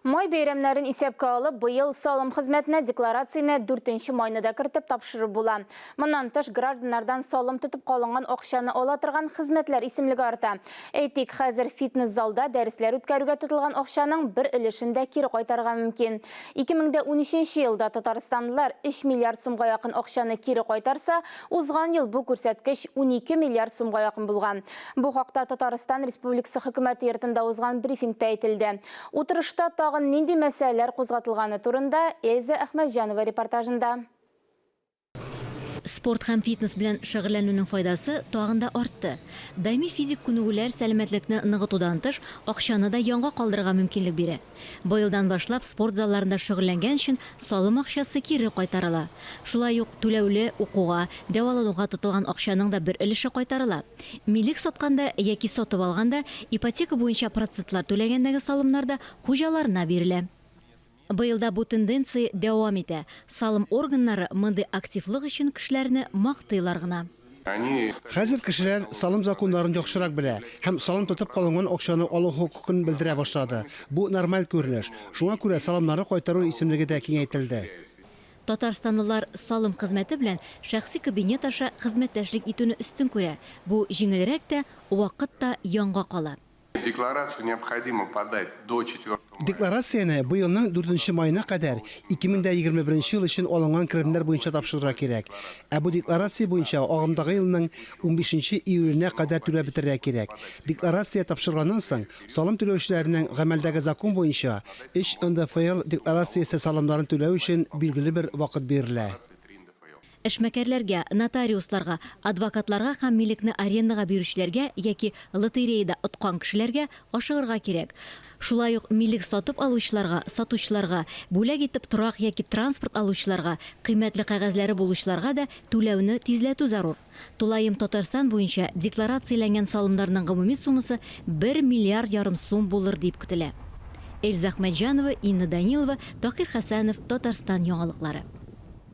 Май бәйрәмнәрен исәпкә алып, быел салым хезмәтенә декларацияне 4 майны да кертеп тапшырып була. Моннан тыш, гражданнардан салым тотып калынган акчаны ала торган хезмәтләр исемлеге арта. Әйтик, хәзер фитнес-залда дәресләр үткәрүгә тотылган акчаның бер өлешен дә кире кайтарырга мөмкин. 2013 елда татарстанлылар 3 миллиард сумга якын акчаны кире кайтарса, узган ел бу күрсәткеч 12 миллиард сумга якын булган. Бу хакта Татарстан Республикасы Хөкүмәте йортында узган брифингта әйтелде. Утырышта тагын нинди мәсьәләләр кузгатылганы турында Эльза Әхмәтҗанова репортажында. Спорт һәм фитнес белән шөгыльләнүнең файдасы тагын да артты. Даими физик күнегүләр сәламәтлекне ныгытудан тыш, акчаны да янга калдырырга мөмкинлек бирә. Быелдан башлап спорт залларында шөгыльләнгән өчен салым акчасы кире кайтарыла. Шулай ук түләүле укуга, дәвалануга тотылган акчаның да бер өлеше кайтарыла. Милек сатканда яки сатып алганда ипотека буенча процентлар түләгәндәге салымнар да хуҗаларына бирелә. Быел да бу тенденция дәвам итә. Салым органнары мондый активлык өчен кешеләрне мактыйлар гына. Хәзер кешеләр салым законнарын яхшырак белә һәм салым тотып калынган акчаны алу хокукын белдерә башлады. Бу нормаль күренеш. Шуңа күрә салымнарны кайтару исемлеге дә киңәйтелде. Татарстанлылар салым хезмәте белән шәхси кабинет аша хезмәттәшлек итүне өстен күрә, бу җиңелрәк тә, вакыт та янга кала. Декларацию необходимо подать до четвертого мая. Декларацияне быелның дүртенче маена кадәр 2021 ел өчен алынган керемнәр буенча тапшырырга кирәк. Ә бу декларация буенча агымдагы елның унбишенче июленә кадәр түләп бетерергә кирәк. Декларация тапшырганнан соң, салым түләүчеләрнең гамәлдәге закон буенча өч НДФЛ декларациясе салымнарын түләү өчен билгеле бер вакыт бирелә. Эшмәкәрләргә, нотариусларга, адвокатларга һәм милекне арендага бирүчеләргә яки лотереяда откан кешеләргә ашыгырга кирәк. Шулай ук милек сатып алучыларга, сатучыларга, бүләк итеп торак яки транспорт алучыларга, кыйммәтле кәгазьләре булучыларга да түләүне тизләтү зарур. Тулаем Татарстан буенча декларацияләнгән салымнарның гомуми суммасы бер миллиард ярым сум булыр дип көтелә. Эльза Әхмәтҗанова, Инна Данилова, Таһир Хәсәнов, Татарстан яңалыклары.